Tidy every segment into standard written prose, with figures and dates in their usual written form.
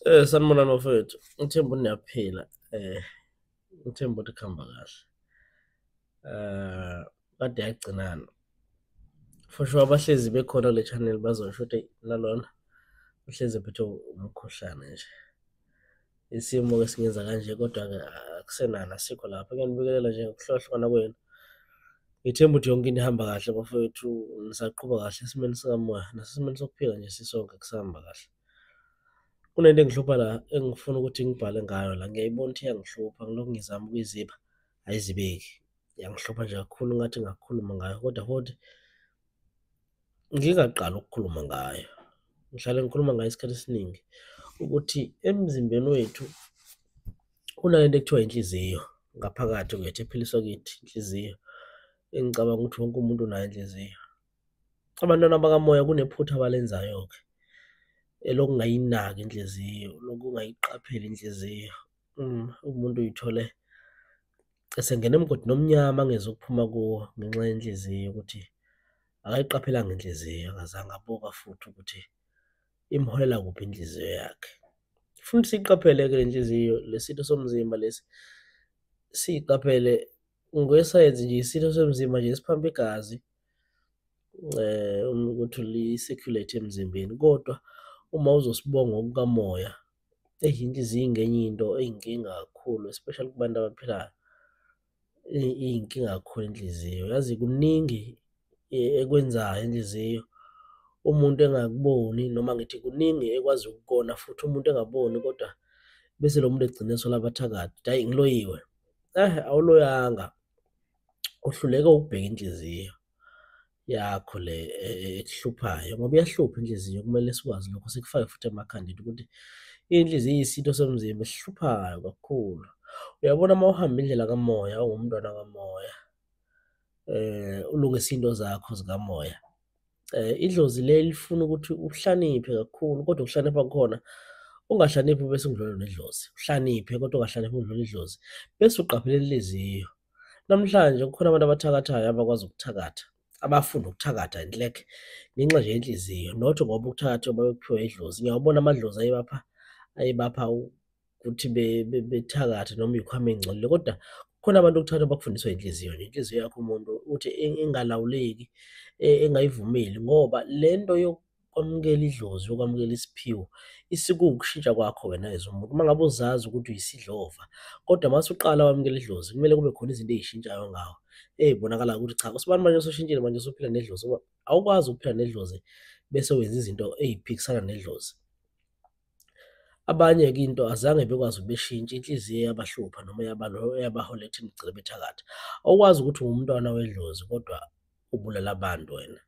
Sanibonani bafowethu, ngithemba ukuthi niyaphila, ngithemba ukuthi kuhamba kahle. Kade yagcinana. For sure abahlezi bekhona kule channel bazosho ukuthi eyi nalona uhlezi ephethwe umkhuhlane nje. Isimo-ke singenza kanje kodwa-ke akusenani asikho lapho. Ngiyanibingelela nje ngokuhlukahlukana kwenu. Ngithemba ukuthi yonke into ihamba kahle bafowethu, nisaqhuba kahle esimeni sikamoya nasesimeni sokuphila nje sisonke kusahamba kahle. Kunento engihlupha la engifuna ukuthi ngibhale ngayo la, ngiyayibona ukuthi iyangihlupha ngilokhu ngizama ukuyiziba, ayizibeki. Iyangihlupha nje kakhulu ngathi ngingakhuluma ngayo kodwa futhi ngingaqali ukukhuluma ngayo. Ngihlale ngikhuluma ngayo isikhathi esiningi ukuthi emzimbeni wethu kunalento ekuthiwa inhliziyo ngaphakathi kwethu ephiliswa kithi inhliziyo, engicabanga ukuthi wonke umuntu unayo inhliziyo. Abantwana bakamoya kunephutha abalenzayo-ke elokungayinaki inhliziyo, lokungayiqapheli inhliziyo. Umuntu uy'thole esengena emgodini omnyama angezukuphuma kuwo ngenxa yenhliziyo ukuthi akayiqaphelanga inhliziyo, akazange abuka futhi ukuthi imholela kuphi inhliziyo yakhe. Futhi siyiqaphele-ke le nhliziyo, le sitho somzimba lesi, siyiqaphele ngokwesayensi nje isitho somzimba nje esiphampa igazi ukuthi li-circulate emzimbeni, kodwa uma uzosibonga ngokukamoya, eyi inhliziyo ingenye into eyinkinga kakhulu, especially kubantu abaphilayo. Iyinkinga kakhulu inhliziyo, yazi kuningi ekwenzayo inhliziyo umuntu engakuboni noma ngithi kuningi ekwazi ukukona futhi umuntu engaboni kodwa bese lo muntu egcina esola abathakathi, ukuthi hhayi ngiloyiwe. Awuloyanga, uhluleke ukubheka inhliziyo yakho le ekuhluphayo ngoba iyahlupha inhliziyo, kumele sikwazi lokho sikufake futhi emakhanda ethu ukuthi inhliziyo iyisitho somzimba esihluphayo kakhulu. Uyabona uma uhamba indlela kamoya ungumntwana kamoya, ulungise iy'nto zakho zikamoya, idlozi leli lifuna ukuthi uhlakaniphe kakhulu kodwa ukuhlakanipha kukhona ungahlakaniphi bese ungidlula nedlozi, uhlakaniphe kodwa ungahlakaniphi ungidlula idlozi, bese uqaphela inhliziyo. Namhlanje kukhona abantu abathakathayo abakwazi ukuthakatha, abafunda ukuthakatha inhleke ngenxa nje yenhliziyo, not ngoba ukuthakatha babekuphiwa idlozi. Ngiyawabona amadlozi ayebapha ayebapha ukuthi bethakathe noma iy'khwama ey'ngcolile, kodwa kukhona abantu ukuthatha bakufundiswa inhliziyo nje, inhliziyo yakho umuntu uthi engalawuleki, engayivumeli ngoba le nto yokwamukela idlozi, yokwamukela isiphiwo isikuwukushintsha kwakho wena as umuntu. Uma ngabe uzazi ukuthi uyisidlova, kodwa uma usuqala wamukela idlozi kumele kube khona izinto ey'shintshayo ngawe, ey'bonakalayo ukuthi cha usibani manje usushintshile manje usuphila nedlozi, ngoba awukwazi ukuphila nedlozi bese wenza izinto ey'phikisana nedlozi. Abanye-ke into azange bekwazi ukubeshintsha, inhliziyo yabahlupha noma yabaholela ekutheni begcine bethakatha. Awukwazi ukuthi uwumntwana wedlozi kodwa ubulala abantu wena,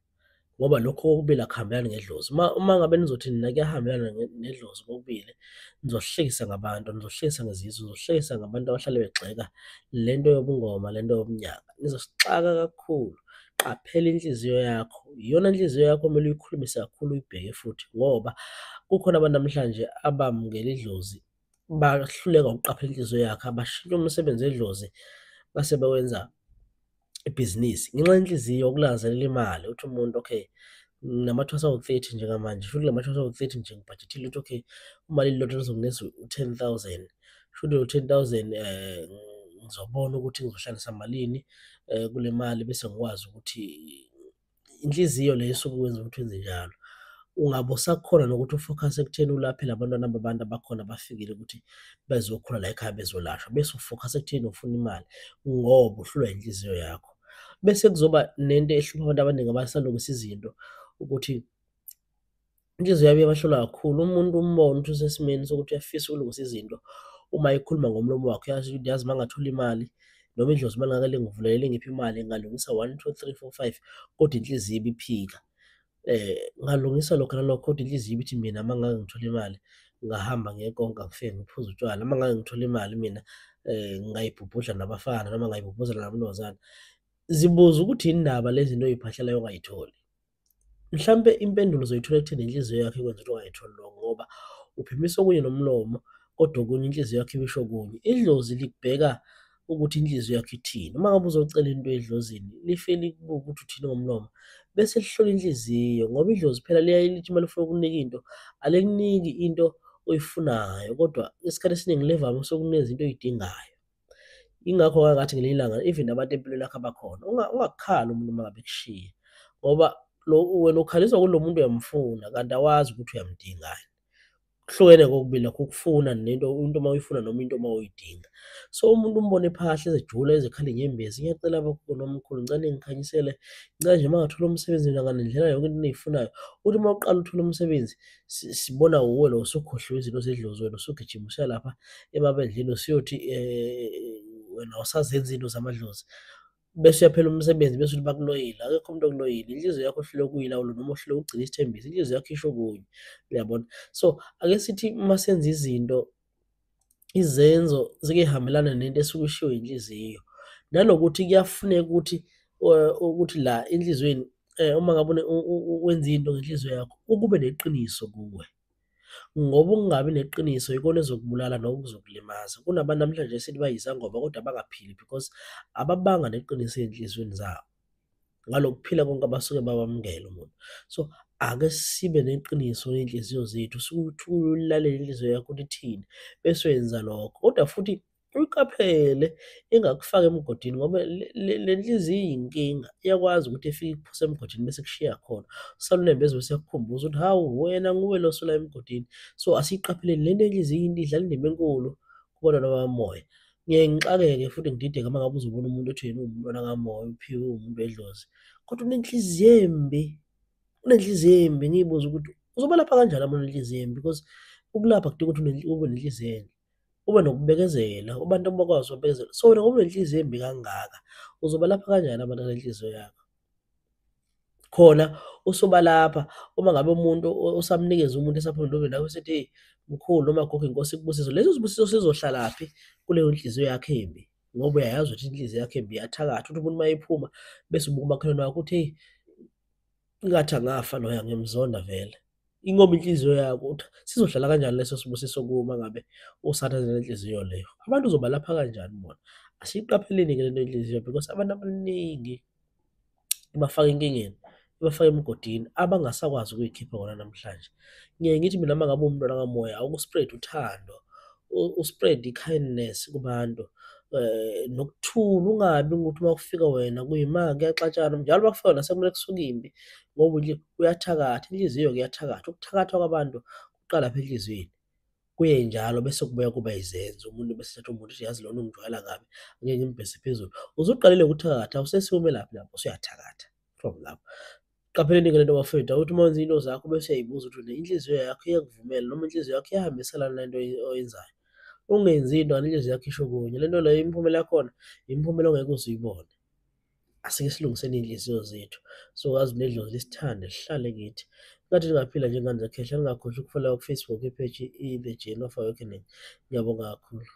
ngoba lokho kokubili akuhambelani ngedlozi. Uma ngabe nizothi nina kuyahambelana nedlozi kokubili, nizohlekisa ngabantu, nizohlekisa ngezizwe, nizohlekisa ngabantu abahlale begxeka le nto yobungoma, le nto yobunyanga, nizosixaka kakhulu. Qaphela inhliziyo yakho, iyona nhliziyo yakho okumele uyikhulumise kakhulu, uyibheke futhi ngoba kukhona abantu namhlanje abamukela idlozi bahluleka ukuqaphela inhliziyo yakhe, abashintsha umsebenzi wedlozi base bewenza ibhizinisi ngenxa yenhliziyo yokulangazelela imali. Uthi umuntu okay, nginamathosa awu-30 njengamanje, shuthi la mathwasa awu-30 nje ngibhajethile ukuthi okay, uma leli lotto lizonginikeza u-10,000, shuthi lo 10,000 ngizobona ukuthi ngizohlanganisa malini kule mali bese ngikwazi ukuthi inhliziyo le esuke ikwenza ukuthi wenze njalo. Ungabe usakhona nokuthi u-focus-e ekutheni ulaphe la bantwana babantu abakhona abafikile ukuthi bezokhula la ekhaya bezolashwa, bese u-focus-a ekutheni ufuna imali ngoba uhlulwa inhliziyo yakho. Bese kuzoba nento ehlupha abantu abaningi abasalungisa izinto ukuthi inhliziyo yabo iyabahlula kakhulu. Umuntu umbone ukuthi usesimeni sokuthi uyafisa ukulungisa izinto, uma ekhuluma ngomlomo wakhe uyasho ukuthi yazi uma ngingathola imali noma idlozi uma lingake lingivulele lingiphe imali ngingalungisa one, two, three, four, five, kodwa inhliziyo ibiphika. Ngingalungisa lokho nalokho kodwa inhliziyo ibithi mina uma ngake ngithole imali ngingahamba ngiye eKonka ngifike ngiphuze utshwala, uma ngake ngithole imali mina ngingayibhubhudla nabafana noma ngingayibhubhuzela namantombazane. Zibuze ukuthi yini ndaba lezi zinto oy'phahlelayo ungay'tholi. Mhlampe impendulo uzoyithola ekutheni inhliziyo yakho ikwenza ukuthi ungayitholi lokho ngoba uphimisa okunye nomlomo kodwa okunye inhliziyo yakho ibisho okunye. Idlozi likubheka ukuthi inhliziyo yakho ithini. Uma ngabe uzocela into edlozini lifike likubuke ukuthi uthini ngomlomo bese lihlola inhliziyo ngoba idlozi phela liyaye lithi uma lifuna ukukunika into alikuniki into oyifunayo, kodwa isikhathi esiningi livame sekunezinto oy'dingayo. Yingakho ngake ngathi ngelinye ilanga even abantu empilweni yakho abakhona, ungakukhali umuntu uma ngabe ekushiya, ngoba lo wena ukhaliswa ukuthi lo muntu uyamfuna kanti awazi ukuthi uyamdingani. Kuhlukene kokubili lokho, ukufuna nento, into uma uyifuna noma into uma uyidinga. So umuntu umbone ephahla ezejula ezekhala iy'nyembezi, ngiyacela bogogo nomkhulu ngicela ningikhanyisele, ngicela nje uma ngathola umsebenzi mina nganendlela yonke into eniyifunayo. Uthi uma uqala uthola umsebenzi, sibona wuwe lo usukhohliwe izinto zedlozi, wena usugijima usuya lapha emabandleni usuyothi wena awusazenzi izinto zamadlozi. Bese uyaphela umsebenzi bese uthi bakuloyile. Akekho umuntu okuloyile, inhliziyo yakho ohluleka ukuyilawula noma ohluleka ukugcina isithembiso, inhliziyo yakho isho okunye, uyabona? So ake sithi uma senza izinto, izenzo zike y'hambelane nento esuke ishiwo inhliziyo. Nanokuthi kuyafuneka ukuthi ukuthi la enhliziyweni uma ngabe wenza into ngenhliziyo yakho, ukube neqiniso kuwe. Ngoba ukungabi neqiniso yikona ezokubulala nokuzokulimaza. Kunabantu namhlanje esithi bayizangoma kodwa abangaphili because ababanga neqiniso ey'nhliziyweni zabo ngalokuphila konke abasuke bakwamukela umuntu. So ake sibe neqiniso ney'nhliziyo zethu, ulalele inhliziyo yakho ukuthi ithini bese wenza lokho. Kodwa futhi uyiqaphele ingakufaki emgodini ngoba le nhliziyo iyinkinga, iyakwazi ukuthi ifike ikuphose emgodini bese ikushiya khona. Usale unembeza bese iyakukhumbuza ukuthi hawu wena nguwe lo osula emgodini. So asiyiqapheleni le nto yenhliziyo idlala indima enkulu kubantwana bakamoya. Ngiye ngixakeke futhi ngidideke uma ngabe uzobona umuntu ethi yena uwumntwana kamoya, uphiwe uwumuntu wedlozi, kodwa unenhliziyo embi, unenhliziyo embi. Ngiy'buze ukuthi uzobalapha kanjani abantu nenhliziyo embi because ukulapha kudinga ukuthi ube nenhliziyo enhle, ube nokubekezela, abantu abakwazi ukubekezela. So wena ngoba unenhliziyo embi kangaka, uzobalapha kanjani abantu ngenhliziyo yakho? Khona usubalapha uma ngabe umuntu usamnikeza umuntu esaphuma entombini yakho usethi hey mkhulu noma gogo inkosi ikubusise, leso sibusiso sizohlalaphi kuleyo nhliziyo yakho embi? Ngoba uyayazi ukuthi inhliziyo yakho embi iyathakatha, uthi umuntu uma ephuma bese ubuka umakhelwane wakho uthi hey ngathi angafa loya ngiyamzonda vele. Ingoba inhliziyo yakho uthi sizohlala kanjani leso sibusiso kuwe uma ngabe usathane nenhliziyo leyo? Abantu uzobalapha kanjani bona? Asiyiqapheleni-ke lento yenhliziyo because abantu abaningi ibafaka enkingeni, ibafaka emgodini abangasakwazi ukuyikhipha kona namhlanje. Ngiyaye ngithi mina uma ngabe uwumntwana kamoya awuku-spread uthando, u-spread i-kindness kubantu nokuthula, ungabi ukuthi uma kufika wena kuyima kuyaxatshana njalo, uma kufika wena sekumele kusuke impi ngoba uyathakatha, inhliziyo-ke iyathakatha. Ukuthakathwa kwabantu kuqala lapha enhliziyweni, kuye njalo bese kubuya kuba izenzo, umuntu bese ethatha umuntu ethi yazi lona ungijwayela kabi, angeke ngimbhese phezulu. Usuqalile ukuthakatha, awusesiwo umelaphi lapho, usuyathakatha from lapho. Qapheleni-ke lento bafowethu, ukuthi uma wenza iy'nto zakho bese uyayibuza ukuthi inhliziyo yakho iyakuvumela noma inhliziyo yakho iyahambiselana nento oyenzayo. Ungenzi into kanti inhliziyo yakho isho okunye. Le nto leyo imiphumela yakhona imiphumela ongeke uze uyibone. Asike silungiseni iy'nhliziyo zethu sokwazi nedlozi lisithande lihlale kithi. Ngathi ningaphila njengane zekhehla, ningakhohlwa ukufollowa ku-Facebook ipage i-The Journey of Awakening. Ngiyabonga kakhulu.